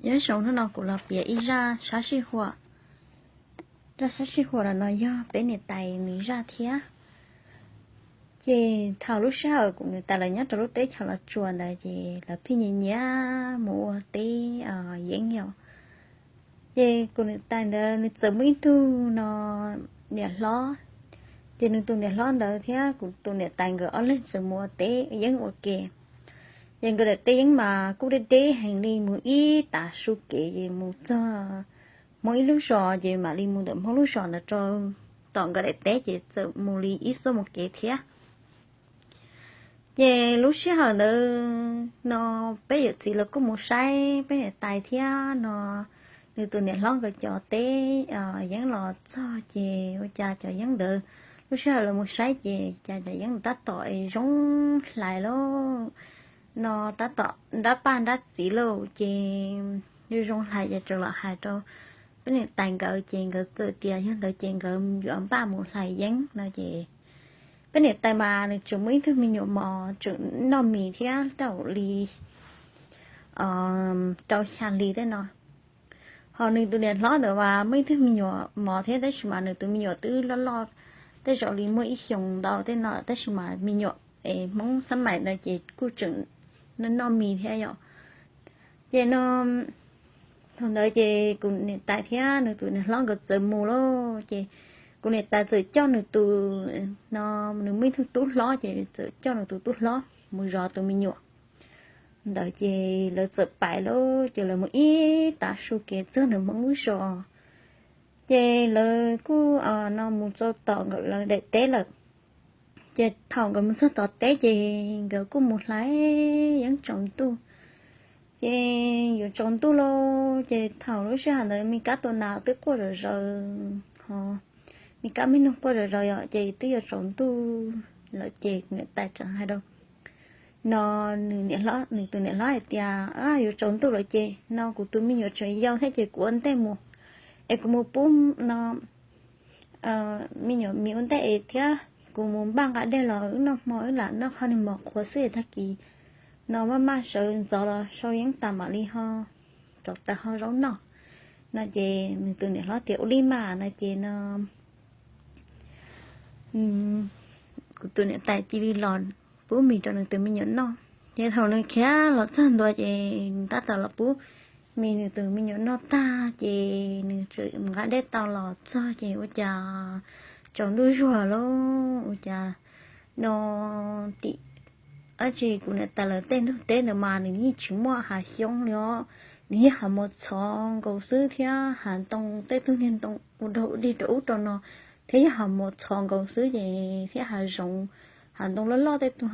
Nyob zoo, hnub no kuv los piav ib zaj sab sij huam. Zaj sab sij huam no yog peb niam tais nws zaj thiab. Ces thaum lub sij hawm kuv niam tais lawv nyob rau lub teb chaws Los Tsuas ntawd ces lawv pheej nyiam nyiam mus ua teb yeeb yom. Ces kuv niam tais ntawd nws txawm muaj ib tug no niam hlob, ces nws tus niam hlob ntawd thiab kuv tus niam tais nkawd ob leeg txawm mus ua teb yeeb ua ke. Ces nkawd daim teb yeeb mas kuj deb deb heev li, mus ib tav su kev ces mus txog Hmoob ib lub zos, ces mam li mus ntawm Hmoob lub zos ntawd rau tom nkawd daim teb ces txawm mus li ib xuab moos kev thiab. Ces lub sij hawm ntawd no peb yawm txiv lawv kuj mus saib peb niam tais thiab no, nws tus niam hlob nkawd cov teb yeeb los txog ces ua cas cov yeeb ntawd, lub sij hawm lawv mus saib ces cas cov yeeb tab tom es zoo hlais lauj, no tab tom nrab paj nrab txiv lauj. Ces zoo hlais ces txawm los hais rau peb niam tais nkawd ces nkawd txawm tias yog ntawd ces nkawd yuav npaj mus hlais yeeb no ces peb niam tais mas nws tseem muaj ib tug me nyuam mos tseem noj mis thiab tau li rau xya hli tej no. Ho nws tus niam hlob ntawd mas muaj ib tug me nyuam mos thiab tab sis mas nws tus me nyuam twb loj loj, tej zaum li muaj ib xyoos ntau tej no tab sis mas me nyuam es Hmoob xab maim ntawd ces kuj tseem noj mis thiab yom. Ces no thaum ntawd ces kuv niam tais thiab nws tus niam hlob nkawd txawm mus lawm ces kuv niam tais txawm coj nws tus, no nws muaj ib tug tub hlob ces txawm coj nws tus tub hlob mus zov tus me nyuam ntawd ces lawv txawm pais lawm ces lawv mus ib tav su kev txog ntawm Hmoob lub zos. Ces lawv kuj no mus txog tom nkawd lawv daim teb lawm. Ces thaum nkawd mus txog tom teb ces nkawd kuj mus hlais yeeb tsaus ntuj. Ces yuav tsaus ntuj lawm ces thaum lub sij hawm ntawd me kab tua nas twb quaj zom zaws, ho me kab me noog quaj zom zaws yom, ces twb yuav tsaus ntuj lawm ces niam tais tseem hais rau no nws niam hlob, nws tus niam hlob hais tias yuav tsaus ntuj lawm ces no kuv tus me nyuam tseem yau thiab ces kuv ua ntej mus es kuv mus pub no me nyuam mis ua ntej es thiab kuv mus npaj nqa dej los wb noj hmo wb lam noj qhov niag mov qhuav xwb tag kis no maj maj sawv ntxov los sau yeeb tas mam li ho rauv taws hau zaub noj no ces nws tus niam hlob tias ua li mas no ces no kuv tus niam tais cia li los pub mis rau nws tus me nyuam noj. Ces thaum nws khiav los txog ntua ces tab tom los pub mis nws tus me nyuam noj tag ces nws tseem nqa dej tau los txog ces ua cas tsaus ntuj zuag lawm ua cas no tim dab tsi kuv niam tais lawv tej ntug teb ntawd mas nws yeej tsis muaj hav xyoob li os, nws yeej hav mos txhov nkaus xwb thiab hav ntoo tej tug niag ntoo ua dog ua dig rau ub rau no thiab yog hav mos txhov nkaus xwb ces thiab hav zoov, hav ntoo loj loj tej tug,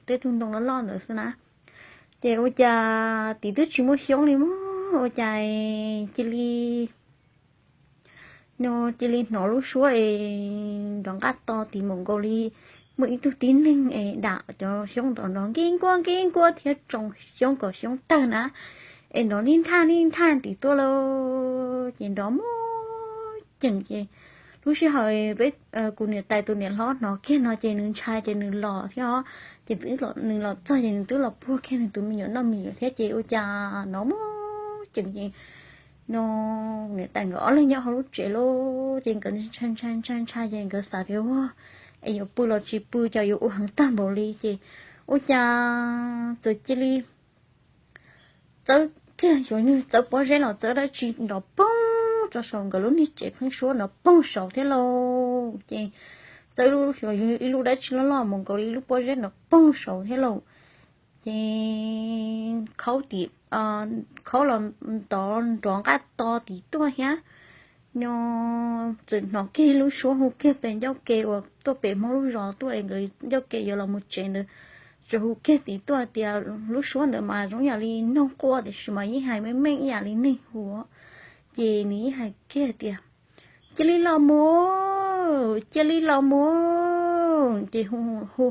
tej tug ntoo loj loj ntawd xwb na. Ces ua cas tim twb tsis muaj xyoob li mas ua cas cia li no cia li hnov lub suab es nrov nqaj to tim mus nkaus li muaj ib tug tib neeg es dam cov xyoob ntawd nrov nkij nkuaj nkij nkuaj thiab tsoo xyoob kom xyoob tawg na, es nrov nij nthaj nij nthaj tim tuaj lawm ces nrov muaj ceem ces lub sij hawm peb, kuv niam tais tus niam hlob hnov kiag no ces nws ntshai ces nws los thiab os, ces nws los txog ces nws twb los puag kiag nws tus me nyuam noj mis lawm thiab ces ua cas nrov muaj ceem ces no niam tais nkawd ob leeg nyob hauv lub tsev lawm ces nkawd ntshai ntshai ntshai ntshai ces nkawd xav tias ua es yuav pw los tsis pw, cas yuav ua heev tag npaum li ces ua cas txawm cia li txawb kiag xyov yog txawb pob zeb los txawb dab tsi nrov poog rau saum nkawd lub niag tsev pheeb suab nrov poog saud thiab lauj. Ces txawb xyov yog ib lub dab tsi loj loj mus nkaus li ib lub pob zeb nrov poog saud thiab lauj. Ces khaub tim, khaub los ntov nrov nqaj to tim tuaj thiab no txawm hnov kiag lub suab hu kiag pem ncauj ke uas tuaj pem Hmoob lub zos tuaj es nkawd ncauj ke yuav los mus tsev ntawd, txawm hu kiag tim tuaj tias lub suab ntawd mas zoo yam li noog quaj tiam sis mas yeej hais meej meej ib yam li neeg hu. Ces nws yeej hais kiag tias cia li los mus, cia li los mus, ces hu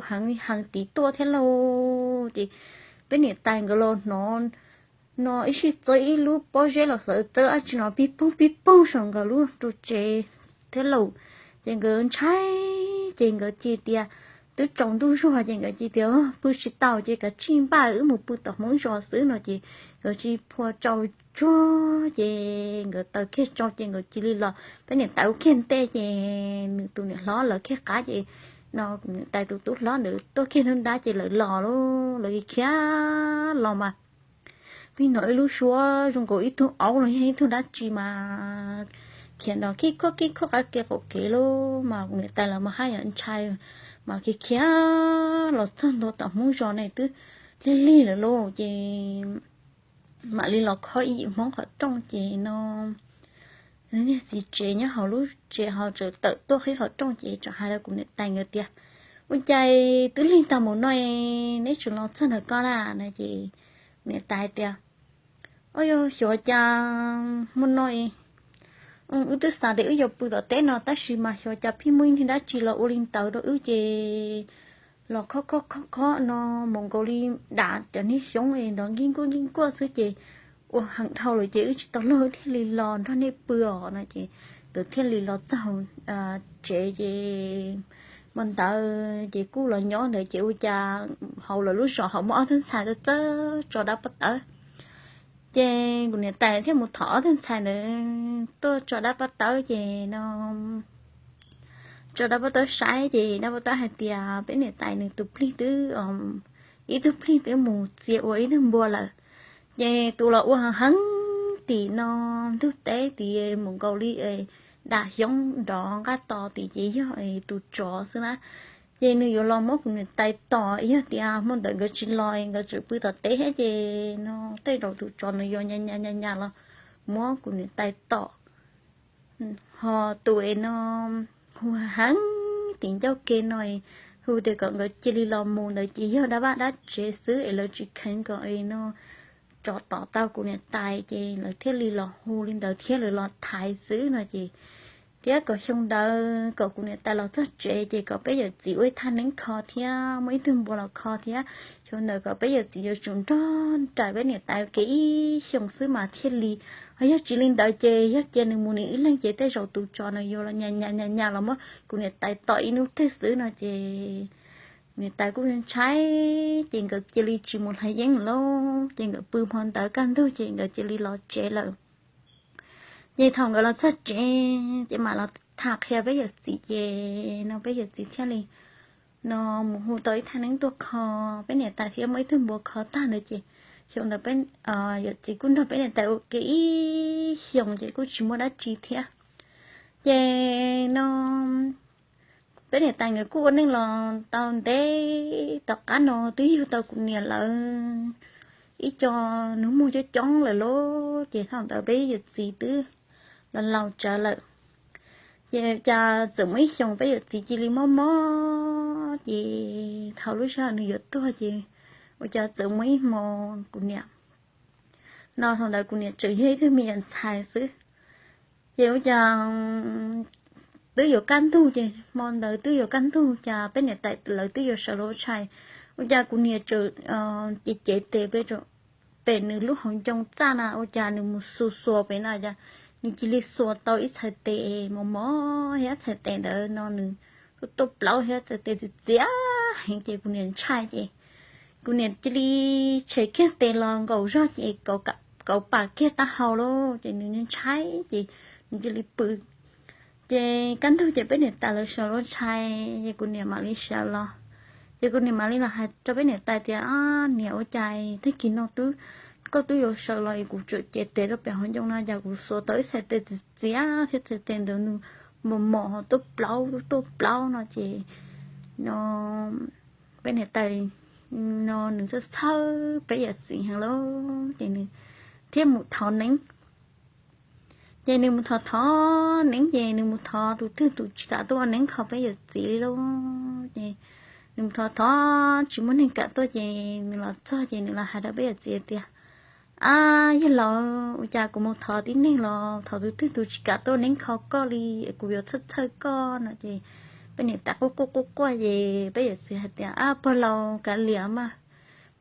heev li heev tim tuaj thiab lauj. Ces peb niam tais nkawd los hnov no ib sij txawb ib lub pob zeb los txawb dab tsi no pig poog pig poog saum nkawd lub ru tsev thiab lauj. Ces nkawd ntshai, ces nkawd cia tias twb tsaus ntuj zuag ces nkawd cia tias pw tsis tau ces kav tsij npaj wb mus pw tom Hmoob zos xwb no ces nkawd tsis phua tsaus tsuag ces nkawd taws kiag tsaus ces nkawd cia li los. Peb niam tais ua kiag ntej ces nws tus niam hlob lawv kiag qab ces no kuv niam tais tus tub hlob ntawd tuaj kiag nruab nrab ces lawv los lauj, lawv khiav los mas pib hnov ib lub suab zoo nkaus ib tug aub los yog ib tug dab tsi mas khiav nrov kib khuab kib khuab qab kev qaum kev lauj. Mas kuv niam tais lawv mas haj yam ntshai, mas khiav khiav los txog ntua tom Hmoob zos ne twb lig lig lawm lauj ces mam li los khob ib yim Hmoob qhov rooj ces no niag txiv tsev nyob hauv lub tsev ho txawm tawm tuaj qhib qhov rooj ces txawm hais rau kuv niam tais nkawd tias, ua cas twb lig tag mus no neb tseem los txog ntawm ko na no ces niam tais tias, o yog xyov cas hmo no wb twb xav tias wb yuav pw tom teb no tab sis mas xyov cas pheej muaj ib niag dab tsi los ua li ntawd rau wb ces los khob khob khob khob no mus nkaus li dam cov niag xyoob es nrov nkij nkuaj nkij nkuaj xwb ces ua heev dhau lawm ces wb tsis tau luag wb thiaj li los nrog nej pw os no ces nkawd thiaj li los txog tsev ces hmo ntawd ces kuj los nyob ntawd ces ua cas hauv lawv lub zos hauv muaj ob tug ntxhais txawj tso dab paj tawb. Ces kuv niam tais thiaj mus thov ob tug ntxhais ntawd tuaj tso dab paj tawb ces no tso dab paj tawb saib ces dab paj tawb hais tias peb niam tais nws tus plig twb, ib tug plig twb mus txia ua ib tug npua lawm. Ces tus los ua heev heev tim no ntug teb tid mus nkaus li dam xyoob nrov nqaj tos tid ces yog tus tsov xwb na. Ces nws yuav los muab kuv niam tais tom, yog tias hmo ntawd nkawd tsis los nkawd tseem pw tom teb thiab ces no tej zaum tus tsov no yuav nyas nyas nyas los muab kuv niam tais tom. Ho tus es no hu heev tim ncauj ke no hu tias kom nkawd cia li los mus ntawd ces yog dab vaj dab tsev xwb es lawv tsis kheev kom es no tsov tom tau kuv niam tais ces lawv thiaj li los hu li ntawd thiab lawv los thaiv xwb no ces thiab kom xyoo ntawd kom kuv niam tais los txog tsev ces kom peb yawm txiv ua ib thaj neeb kho thiab muaj ib tug npua los kho thiab. Xyoo ntawd kom peb yawm txiv yuav tsum nrog nraim peb niam tais ua ke ib xyoos xwb mas thiaj li, ho yog tsis li ntawd ces yog cia nws mus nws ib leeg ces tej zaum tus tsov no yuav los nyas nyas nyas los muab kuv niam tais tom ib hnub twg xwb no ces niam tais kuj ntshai ces nkawd cia li tsis mus hlais yeeb lawm ces nkawd pw hmo ntawd kaj ntug ces nkawd cia li los tsev lawm. Ces thaum nkawd los txog tsev ces mam los tham qhia peb yawm txiv ces no peb yawm txiv thiaj li no mus hu tau ib thaj neeb tuaj kho peb niam tais thiab muaj ib tug npua kho tag ntawd ces xyoo ntawd yawm txiv kuj nrog peb niam tais ua ke ib xyoos ces kuj tsis muaj dab tsi thiab. Ces no peb niam tais nkawd kuj ua neej los tau ntev, tom qab no twb yug tau kuv niam lawv ib co hnub muag coob coob lawm lauj ces thaum ntawd peb yawm txiv twb los laus tsawv lawm. Ces cas txawm muaj ib xyoos peb yawm txiv cia li mob mob ces thaum lub sij hawm nws yuav tuag ces ua cas txawm muaj ib hmo kuv niam no thaum ntawd kuv niam tseem yog ib tug me nyuam ntxhais xwb ces ua cas twb yuav kaj ntug ces hmo ntawd twb yuav kaj ntug cas peb niam tais lawv twb yuav sawv los ua tshais, ua cas kuv niam tseem cev cev tes pem nws lub hauv ncoo txaj na ua cas nws mus xuas xuas pem na cas nws cia li xuas tau ib txhais tes mos mos thiab txhais tes ntawd no nws tuaj plaub thiab txhais tes txias txias heev ces kuv niam ntshai ces kuv niam cia li tshem kiag tes los nkaum zog ces kauv pam kiag taub hau lawm ces nws ntshai ces nws cia li pw. Ces kaj ntug ces peb niam tais lawv sawv los ua tshais ces kuv niam mam li sawv los. Ces kuv niam mam li los hais rau peb niam tais tias, niam, ua cas tag kis no twb, koj twb yuav sawv los es kuv tseem cev tes rau pem hauv ncoo no cas kuv xuas tau ib txhais tes txias txias thiab txhais tes ntawd nws mos mos ho tuaj plaub tuaj plaub no ces no peb niam tais no nws txhawj txhawj peb yawm txiv heev lawm ces nws thiaj mus thov neeb. Ces nws mus thov thov neeb ces nws mus thov tus twg tus tsis kam tuaj ua neeb kho peb yawm txiv li lauj. Ces nws mus thov thov tsis muaj neeg kam tuaj ces nws los txog ces nws los hais rau peb yawm txiv tias, ab, yawg laus, ua cas kuv mus thov tib neeg los thov tus twg tus tsis kam tuaj ua neeb kho koj li, kuv yuav txhawj txhawj koj no ces peb niam tais quaj quaj quaj quaj ces peb yawm txiv hais tias, ab, pog laus, kav liam mas,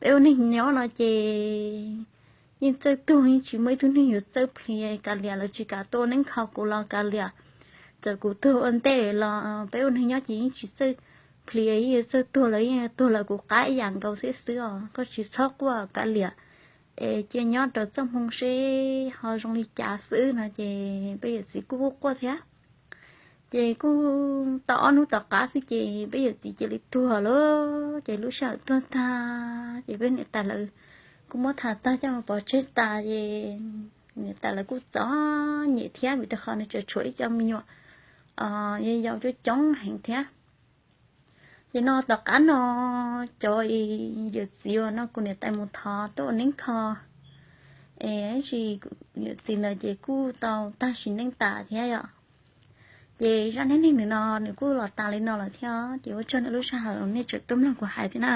peb ua neeg nyob no ces yeej txawj tuag, yeej tsis muaj ib tug neeg yuav txawj plhis, kav liam, lawv tsis kam tuaj ua neeb kho kuv los kav liam, txawm kuv tuag ua ntej los peb ua neeg nyob ces yeej tsis txawj plis, yeej yuav txawj tuag lawm, yeej tuag lawm kuv qab ib yam nkaus xwb xwb os, koj tsis txhob quaj kav liam, es cia nyob rau txoj hmoo seb ho zoo li cas xwb no ces peb yawm txiv kuj quaj thiab. Ces kuj tau ob hnub tom qab xwb ces peb yawm txiv cia li tuag lawm. Ces lub sij hawm tuag tag ces peb niam tais lawv kuj muab tham tag coj mus pov tseg tas ces niam tais lawv kuj txom nyem thiab vim rau qhov nws tseem tshuav ib co me nyuam yau coob coob heev thiab. Ces no tom qab no cov yawm txiv uas no kuv niam tais mus thov tuaj ua neeb kho es tsis, yawm txiv ntawd ces kuj tau tag sim neej tas thiab yom. Ces zaj neej neeg nws no nws kuj los tas li no lawm thiab ces ua tsaug nej lub sij hawm nej tseem tuaj mloog kuv hais thiab na.